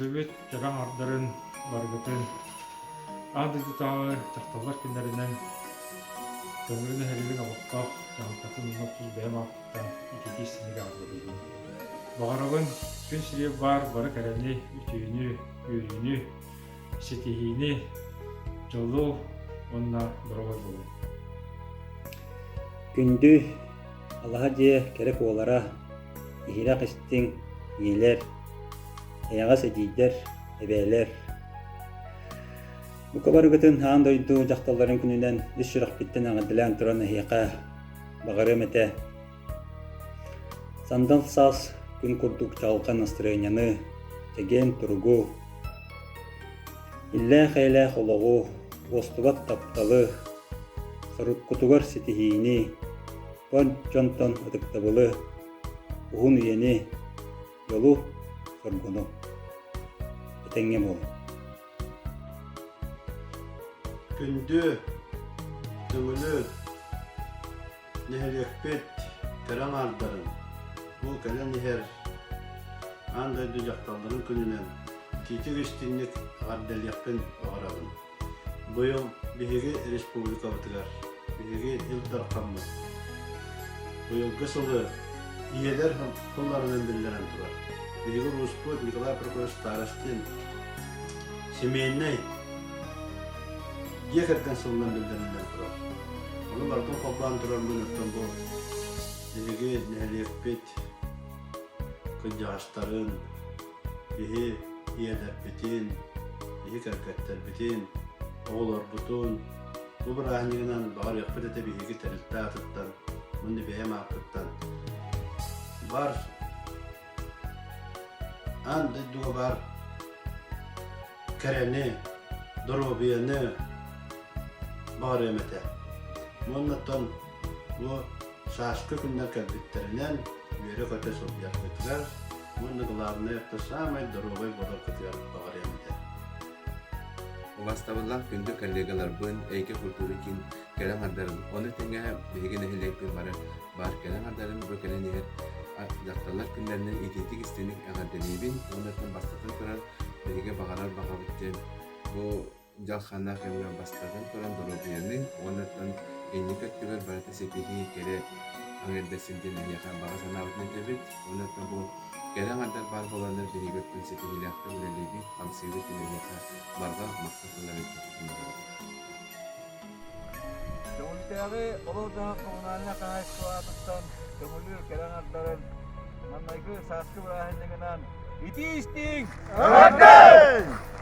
Төҥүлүбүт кэрэ аҥардарын барыгытын аан дойдутааҕы дьахталлар күннэринэн Төҥүлү нэһилиэгин олохтоох дьаһалтатын уонна тус бэйэм ааппыттан ититии истиҥник эҕэрдэлиибин. Баҕарабын күн сиригэр баар бары кэрэни, үтүөнү, үөрүүнү, ситиһиини, дьолу уонна доруобай буолуҥ. Күндү алаһа дьиэ кэрэ куолара, иһирэх истиҥ ийэлэр, эйэҕэс эдьиийдэр, эбээлэр. Бука барыгытын аан дойду дьахталларын күнүнэн ис сүрэхпиттэн эҕэрдэлээн туран эһиэхэ баҕарыам этэ. Сандал саас күн курдук чаҕылхай настырыанньаны, чэгиэн туругу, иллээх-эйэлээх олоҕу, уостубат тапталы, соруккутугар ситиһиини, бар дьонтон ытыктабылы, уһун үйэни, дьолу, соргуну. Этэҥҥэ буолуҥ. Күндү, Төҥүлү Нэһилиэкпит кэрэ аҥаардарын бу кэлэн иһэр Аан дойду дьахталларын күнүнэн итиитик истиҥник эҕэрдэлиэхпин баҕарабын. Быйыл биһиги республикабытыгар биһиги Ил Дархаммыт быйылгы сылы ийэлэр тылларынан биллэрэн турар. Биһиги улууспут Николай Прокопьевич Старостин семейнэй дьиэ кэргэн сылынан биллэриллэн турар. Ону барытын холбоон турарбын оттон бу биһиги нэһилиэкпит кырдьаҕастарын, биһи ийэлэрбитин, биһи кэргэттэрбитин, оҕолорбутун бу бырааһынньыгынан баҕарыахпыт этэ биһиги тэрилтэ аатыттан уонна бэйэм ааппыттан бар аан дойдуга баар кэрэни, доруобуйаны баҕарыам этэ. Уонна оттон бу сааскы күннэр кэлбиттэринэн үөрэ-көтө сылдьаргытыгар уонна главное это саамай доруобай буоларгытыгар баҕарыам этэ. Убастабыллаах күндү коллегаларбын, Эйгэ культура киин кэлэн аҥардарын, ону тэҥэ биһиги нэһилиэкпит бары баар кэлэн аҥардарын бу кэлэн иһэр дьахталлар күннэринэн итиитик истиҥник эҕэрдэлиибин уонна бастатан туран биһиги баҕарар баҕабыт диэн бу дьалхааннаах кэмҥэ бастатан туран доруобуйаны уонна инники өттүгэр барыта ситиһии кэрэ аҥардассын диэн эһиэхэ баҕа санаабытын этэбит уонна бу кэрэ аҥардар баар буоланнар биһиги өттүн ситиһиилээхтик үлэлиибит, хамсыыбыт диэн эһиэхэ барҕа махтал тылларын этиэхпитин Төҥүлүтээҕи олох-дьаһах коммунальнай хаһаайыстыба аатыттан Төҥүлү кэрэ аҥардарын маҥнайгы сааскы бырааһынньыгынан итии истиҥ! Эҕэрдэ!